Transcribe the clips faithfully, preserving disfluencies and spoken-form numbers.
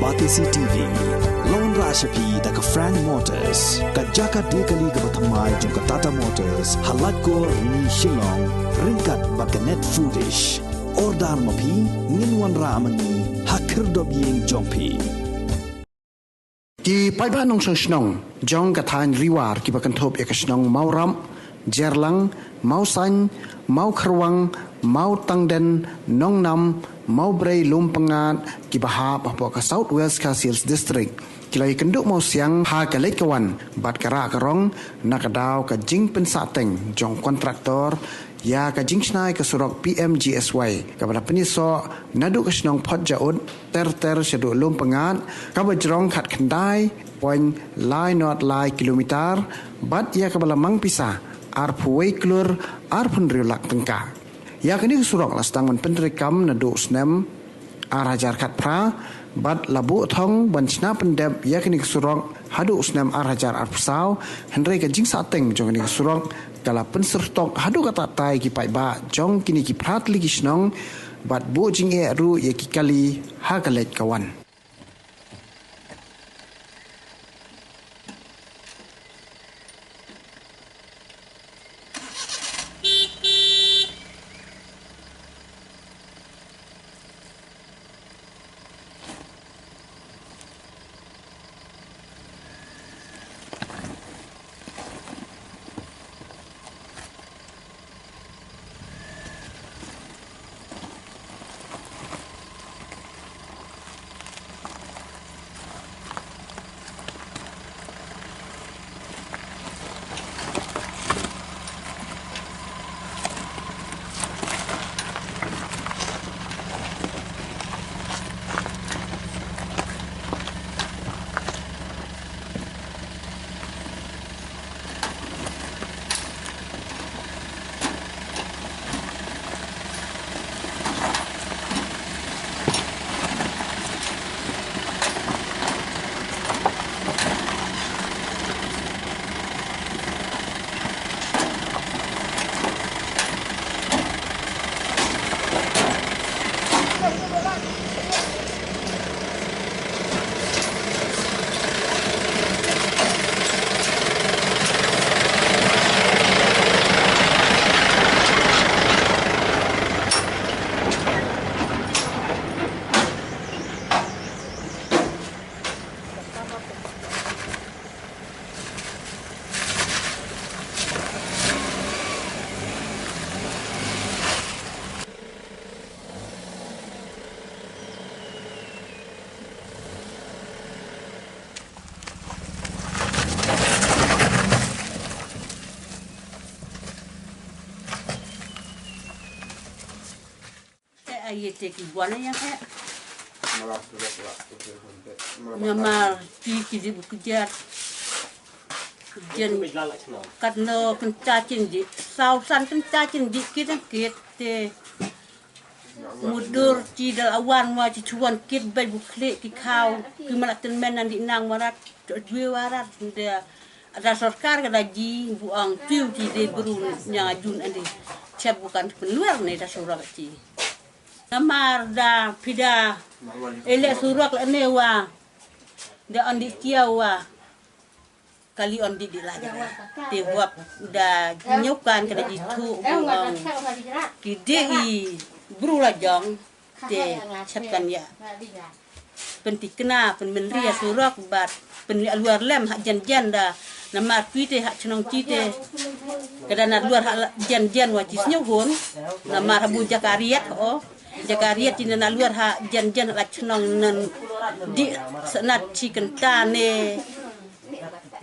Batesi T V, la wanrah sha phi da ka Frank Motors, ka jaka die kali kaba thymmai jong ka Tata Motors, ha Laitkor, Rni, Shillong, ryngkat bad ka Net Foodish. Order ma phi, ngin wanrah ma ngi ha khyrdop ïing jong phi. Ki paidbah nongshong shnong jong ka thaiñ Ri War kiba kynthup ïa ka shnong Mawrap, Jerlang, Mawsaiñ, Mawkharwang, Mawtangden, Nongnam, Mawbrei, Lumpyngngad, kiba hap hapoh ka South West Khasi Hills District, ki la ïakynduh mawsiang ha ka leit ka wan bad ka rah ka rong na ka daw ka jingpynsahteng jong kontraktor ïa ka jingshna ïa ka surok P M G S Y kaba la pynïasoh naduh ka shnong Photjaud ter ter shaduh Lumpyngngad, kaba jrong khatkhyndai point lai nod lai kilometer bad ïa kaba la mang pisa arphew wei klur arphew hynriew lak tyngka. Ïa kane ka surok la sdang ban pyntreikam naduh u snem ar hajar khatphra bad la buh thong ban shna pyndep ïa kane ka surok haduh u snem ar hajar arphew saw, hynrei ka jingsahteng jong kane ka surok ka la pynsyrtok haduh katta katta ïa ki paidbah jong kine ki phra tylli ki shnong bad buh jingeh ruh ïa ki kali ha ka leit ka wan. Te aïe te ki wan ïa ka. Namar ki ki dei bukjat. Jen katno kynta kin di. Saw san kynta kin di kit kit te. Mudur ki dal awan wa ki chuan kit bai bukhle ki khaw. Ki malak ten men nan di nang warat. Jwe warat de. Da sorkar ka da ji buang piu ti de bru nya jun ande. Chep bukan penwer ne da surak ti. Namar da pida ele surak le ne wa. Da andi tia wa. Kali andi di la jara. Te buap da nyukan ka da ji thu buang. Ki de i bru la jong. Te chep kan ya. Pyntikna, pynmynri ïa surok bad pynlih luar lem ha jan jan da. Namar phi te ha chnong chi te. Ka da na luar ha jan jan wa chi sñiaw hun. Namar ha bu jaka riat o. Jaka riat chi na luar ha jan jan ha chnong nan di sanat chi kynta ne.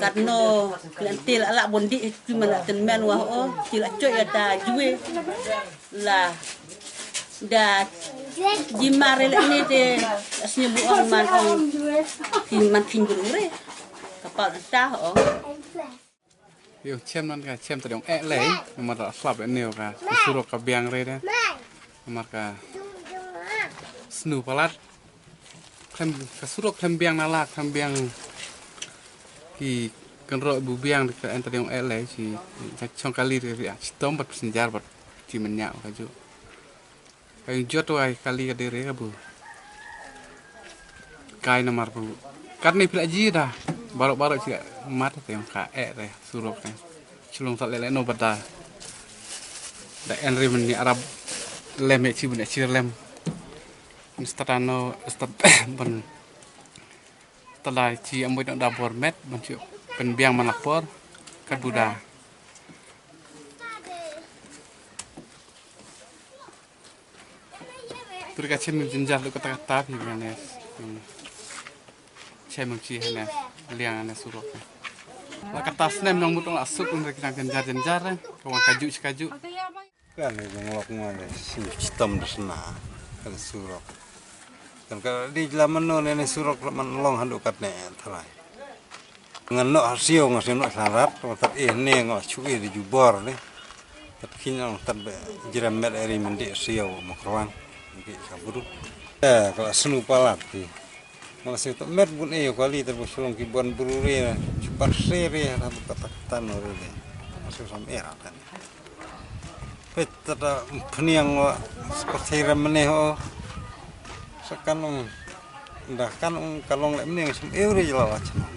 Katno klen til ala bon di chi man ten men wa o. Chi la choi ata jwe. La da ji mare le ne te sñiaw bu ong man ong ki man king bru re. Kapal ta ong. Yo chem nan ka chem ta dong eh lei. Namar ta slap eh neo ka surok ka biang re de. Namar ka snu palat. Klem ka surok klem biang na la klem biang ki kan ro bu biang de ka enta dong eh lei si. Chong kali de ya chitom bat senjar bat chi menya ka ju. Ka jot wa kali ka dere ka bu. kai namar pu. Katne phi la ji da. Baroh baroh chi mat te ong ka eh te surok te. Chlong ta leh leh no bad da. Da en ri mynne arab lem eh chi bun eh chi lem. Stada no stada ban stada chi amoi no da bor met ban chi pynbiang man la por ka buda. Tur ka chem jynjar lu kata kata phi bane. Chem chi hane liang hane surok. La kata snem nong mut la suk un rek jynjar jynjar ka wan kaju chi kaju. Kan ni jong lok ngale si chitom de sna kan surok. Kan ka di jla mano ne ne surok man long handu kat ne tharai. Ngan noh ha siaw ngan siaw noh sarat, tat eh ne ngah chu eh di jubor ne. Tat khin ang tat be jirem met eri mandi siaw makrwan. Ki saburu. Eh, kala snu palat ki. Ngala siaw tat met bun eh kali tat bu sulong ki bon buru re. Chupar se re, tat bu katak tan re. Masu sam eh ratan. Pet tata pniang wa seperti remene ho. Sakan ong dah kan ong kalong le mniang sem euri jela wa chalong.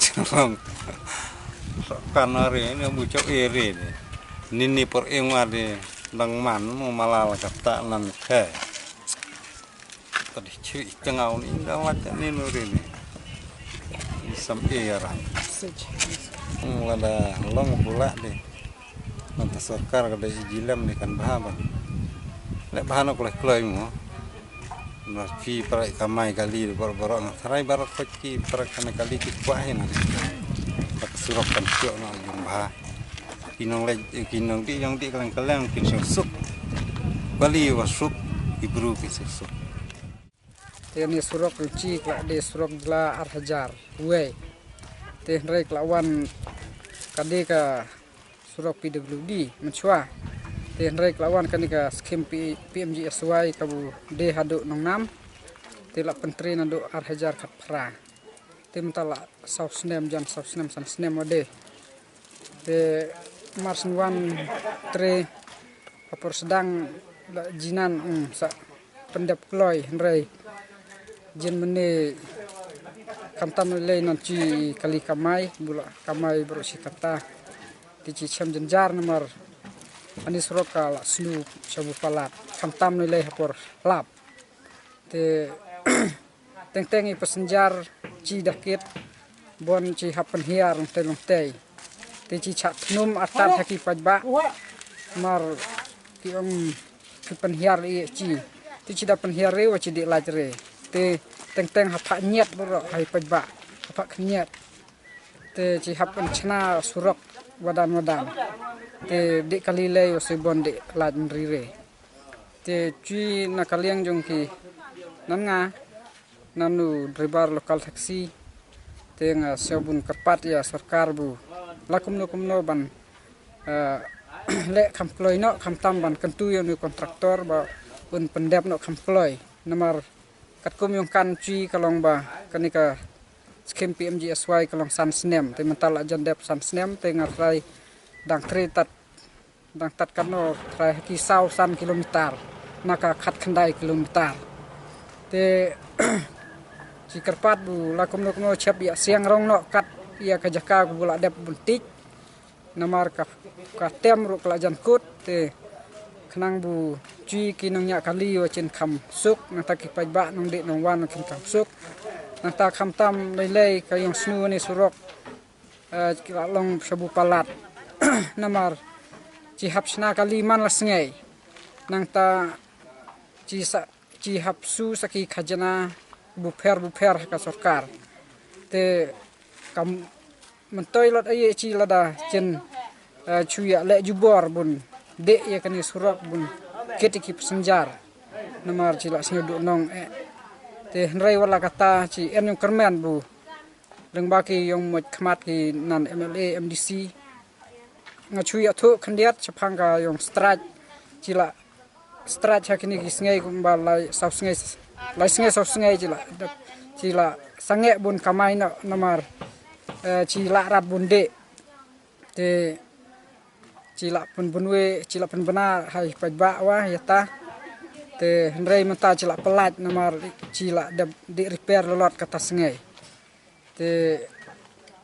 Chalong. Sakan hari ini bucok eri ni. Nini per ing wa di dang man mo malal kata nan the. Tadi chui tengau ni dah wa ni nuri ni. Sam eran. Lada long pula di. Nanta sorkar ka dei jilem ni kan bha ban. Le bha no kloi kloi mo. Na ki parai kamai kali bor bor na tharai bar ko ki parai kamai kali ki kwa hin. Pak surok kan sio na jung bha. Ki nong le ki nong di jong di kalang kalang ki suk suk. Kali wa suk ki bru ki suk suk. Te ni surok ruchi kla de surok la ar hajar. Wei. Te hynrei kla wan ka de ka surok P W D, menchwa. Te hynrei kla wan kani ka skim P-, P M G S Y ka bu de hadu nongnam. Te la pentri nadu ar hajar khat phra. Te menta la saw snem jan saw snem san snem wade. Te mar snem wan tre hapor sedang la jinan ong sa pendep kloi hynrei. Jin mene kamtam lei nan chi kali kamai, bula kamai bro si kata. Ti chi chem jenjar namar ani surok ka la snu chabu palat. Kamtam lei hapor lap. Te teng teng i passenger chi dakit bon chi hap penhiar long tei long tei. Te chi chak tnum atat ha ki paidbah. Mar ki ong ki penhiar i chi. Te chi da penhiar re wa chi di laj re. Te teng teng hapha nyet bro hai paidbah. Hapha nyet. Te chi hap pen chna surok wadan wadan. Te di kali lei wa si bon di laj mri re. Te chui na kaliang jong ki nan nga nanu driver local taxi. Te nga sio bun kerpat ya sorkar bu la kumno kumno ban, eh, le kham kloi no kham tam ban kentu ya nu kontraktor ba un pendep no kham kloi. Namar katkum yong kan chui kalong ba kani ka skim P M G S Y kalong san snem. Te mental la jan dep san snem te nga trai dang tre tat dang tat kano trai ki saw san kilometer na ka khat khandai kilometer. Te chi kerpat bu la kumno kumno chep ya siang rong no kat ya ka jaka ku bu la dep buntik. Namar ka, ka tem ru ka la jan kut te khnang bu chi ki nong nya kali wa chin kham suk nang ta ki paidbah nong di nong wan kin kham suk nang ta kham tam lei lei ka yong snu ni surok. Eh, ki la long shabu palat. Namar chi hap chna kali man la sngei. Nang ta chi sa chi hap su sa ki khajana bu pher bu pher ka sorkar. Te kam mentoi lot aye chi lada chin, eh, chu ya le jubor bun de ya kani surok bun kiti ki passenger. Namar chi la sngei du nong eh. Te hynrei wala kata chi en yong kermen bu. Leng ba ki yong moj khmat ki nan M L A, M D C. Nga chu ya thu khyndiat chaphang ka yong strike. Chi la strike ha kini ki sngei kumba lai saw sngei, lai sngei saw sngei chi la, chi la sange bun kamai na namar, eh, chi la rat bun de. Te chi la pun bunwe, chi la pun bana hai paidbah wa ya ta. Te hynrei mynta chi la pyllait namar chi la dep dih repair lalot kata sngi. Te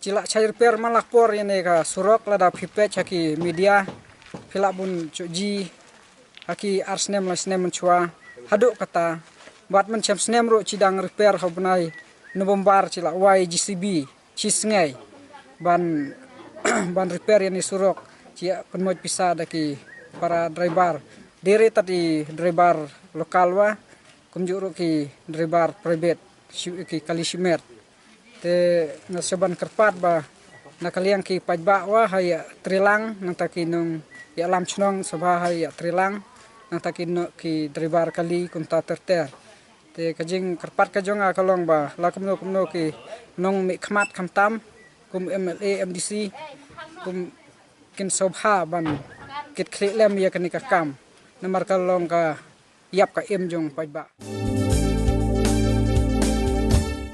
chi la chai repair man la ka por ïa kane ka surok. Lada phi peit ha ki media, phi lah ban ju ïohi ha ki ar snem lai snem mynshuwa haduh kata. Bad mynshem snem ruh chi dang repair, ha u bnai November chi la wai J C B shi sngi ban, ban repair ïa kane ka surok. Chi ïa pynmih pisa da ki para driver. Dei re tad i driver local wa, kumjuh ruh ki driver private, shu ki kali shimet. Te nga sa ban kyrpad ba na ka liang ki paidbah wa ha ïa trilang, nangta ki nongïalam chnong saba ha ïa trilang, nangta ki no-, ki driver kali kumta ter ter. Te ka jingkyrpad ka jong nga ka long ba la kumno kumno ki nongmihkhmat khamtam kum M L A, M D C, kum kin sngewbha ban kit khlieh lem ïa kane ka kam. Namar ka long ka ïap ka im jong paidbah.